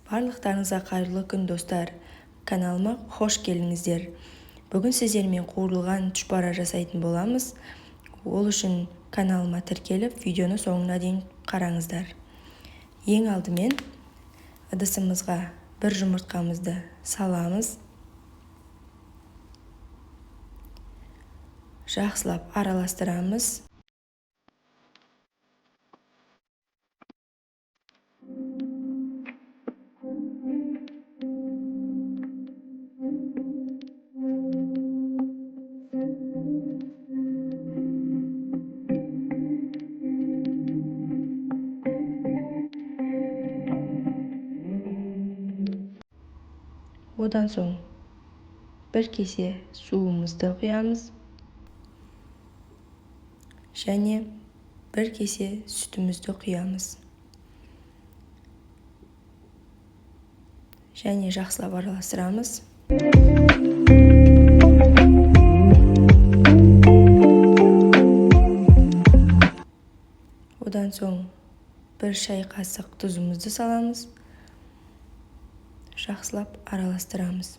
Барлықтарыңызға қайырлы күн, достар! Каналыма қош келдіңіздер! Бүгін сіздермен қуырылған тұшпара жасайтын боламыз. Ол үшін каналыма тіркеліп, видеоны соңына дейін қараңыздар. Ең алдымен ыдысымызға бір жұмыртқамызды саламыз. Жақсылап араластырамыз. Одан соң бір кесе суымызды құямыз және бір кесе сүтімізді құямыз. Және жақсылап араластырамыз. Одан соң бір шай қасық тұзымызды саламыз. Жақсылап араластырамыз.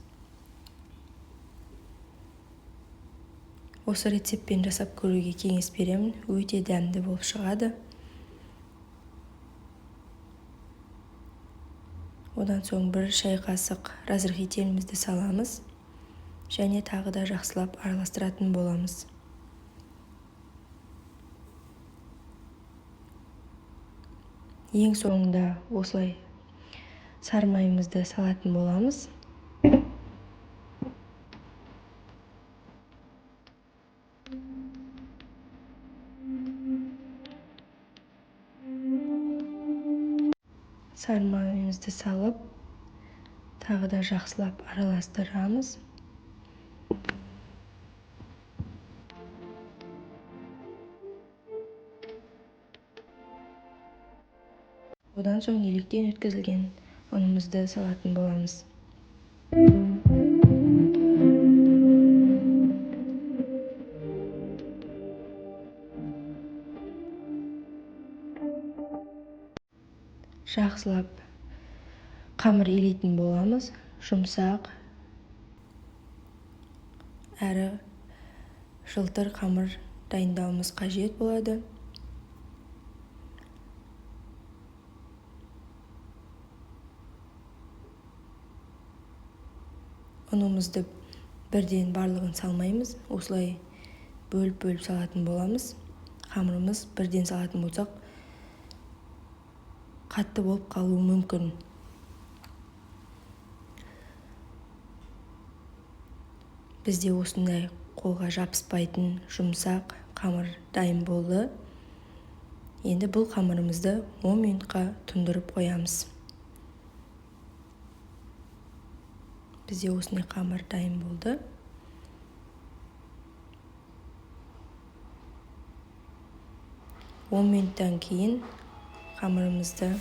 Осы рецептпен жасап көруге кеңес беремін. Өте дәмді болып шығады. Одан соң бір шай қасық разрыхителімізді саламыз және тағы да жақсылап араластыратын боламыз. Ең соңында осылай сары майымызды салатын боламыз. Сары майымызды салып, тағы да жақсылап араластырамыз. Одан соң електен өткізілген ұнымызды салатын боламыз. Жақсылап қамыр илейтін боламыз. Жұмсақ әрі жылтыр қамыр дайындауымыз қажет болады. Ұнымызды бірден барлығын салмаймыз, осылай бөліп-бөліп салатын боламыз. Қамырымыз бірден салатын болсақ, қатты болып қалуы мүмкін. Бізде осындай қолға жабыспайтын жұмсақ қамыр дайын болды. Енді бұл қамырымызды 10 минутқа тұндырып қоямыз. Бізде осындай қамыр дайын болды. 10 минуттан кейін қамырымызды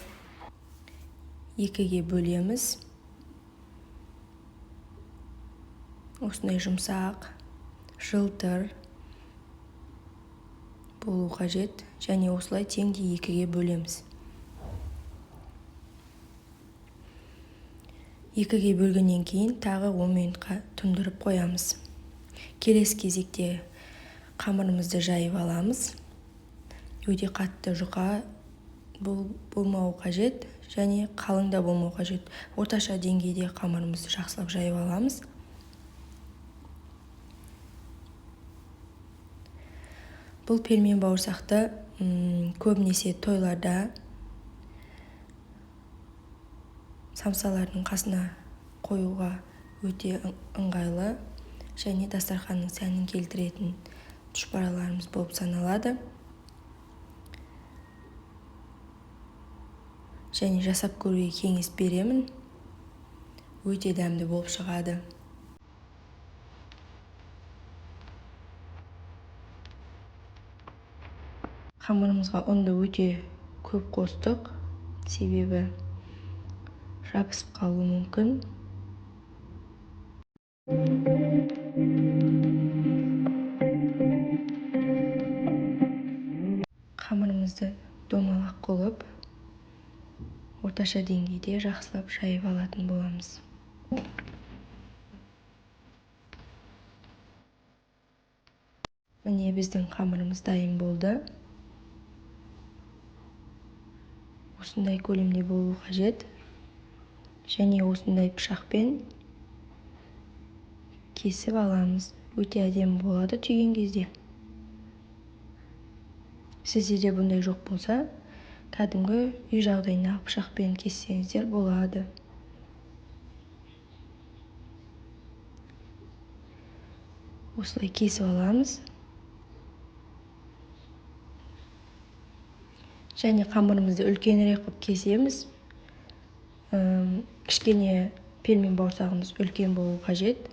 екіге бөлеміз. Осындай жұмсақ, жылтыр болу қажет және осылай теңдей екіге бөлеміз. Екіге бөлгеннен кейін тағы 10 минутқа тұндырып қоямыз. Келесі кезекте қамырымызды жайып аламыз. Өте қатты жұқа болмауы қажет және қалың да болмауы қажет. Орташа деңгейде қамырымызды жақсылап жайып аламыз. Бұл пельмен бауырсақты көбінесе тойларда самсалардың қасына қоюға өте ыңғайлы және дастарханның сәнін келтіретін тұшпараларымыз болып саналады. Және жасап көруге кеңес беремін. Өте дәмді болып шығады. Қамырымызға ұнды өте көп қостық, себебі жабысып қалуы мүмкін. Қамырымызды домалақ қылып Орташа деңгейде жақсылап жайып алатын боламыз. Міне, біздің қамырымыз дайын болды. Осындай көлемде болу қажет. Және осындай пышақпен кесіп аламыз. Өте әдемі болады түйген кезде. Сіздерде бұндай жоқ болса, кәдімгі үй жағдайындағы пышақпен кессеңіздер болады. Осылай кесіп аламыз. Және қамырымызды үлкенірек қылып кесеміз. Кішкене пельмен бауырсағымыз үлкен болу қажет.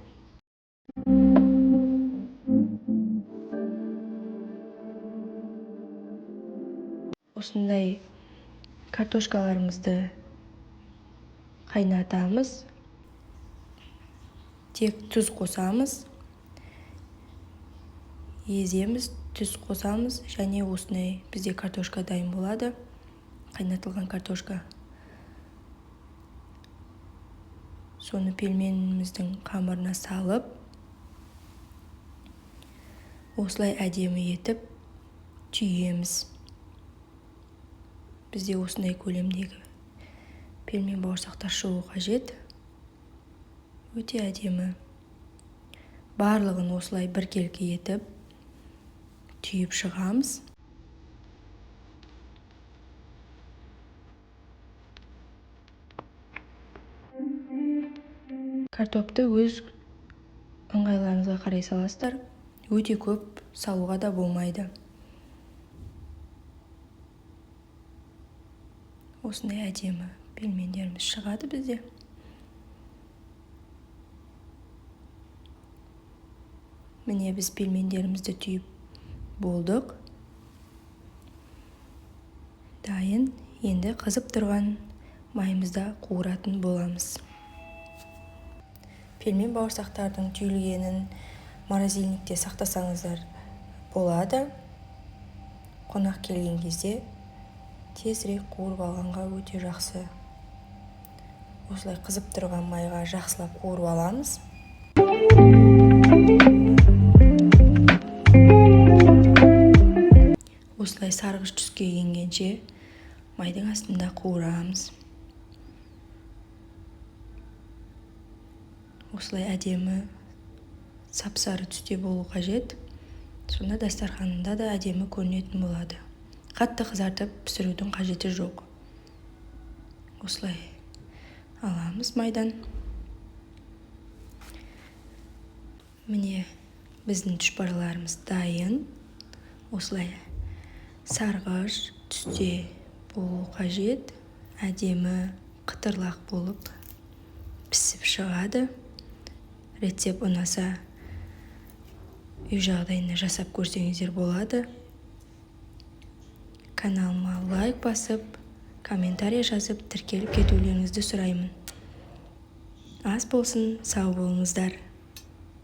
Осындай картошкаларымызды қайнатамыз. Тек тұз қосамыз. Еземіз, тұз қосамыз және осындай бізде картошка дайын болады. Қайнатылған картошка. Соны пельменіміздің қамырына салып, осылай әдемі етіп түйеміз. Бізде осындай көлемдегі пельмен бауырсақтар шығу қажет. Өте әдемі. Барлығын осылай біркелкі етіп түйіп шығамыз. Картопты өз ыңғайларыңызға қарай саласыздар. Өте көп салуға да болмайды. Осындай әдемі пельмендеріміз шығады бізде. Міне, біз пельмендерімізді түйіп болдық. Дайын. Енді қызып тұрған майымызда қуыратын боламыз. Пельмен бауырсақтардың түйілгенін морозильникте сақтасаңыздар болады. Қонақ келген кезде тезірек қуырып алғанға өте жақсы. Осылай қызып тұрған майға жақсылап қуырып аламыз. Осылай сарғыш түске енгенше майдың астында қуырамыз. Осылай әдемі сап-сары түсте болу қажет. Сонда дастарханында да әдемі көрінетін болады. Қатты қызартып пісірудің қажеті жоқ. Осылай аламыз майдан. Міне, біздің тұшпараларымыз дайын. Осылай сарғыш түсте болу қажет. Әдемі қытырлақ болып пісіп шығады. Рецепт ұнаса үй жағдайында жасап көрсеңіздер болады. Каналыма лайк басып, комментарий жазып, тіркеліп кетулеріңізді сұраймын. Ас болсын, сау болыңыздар.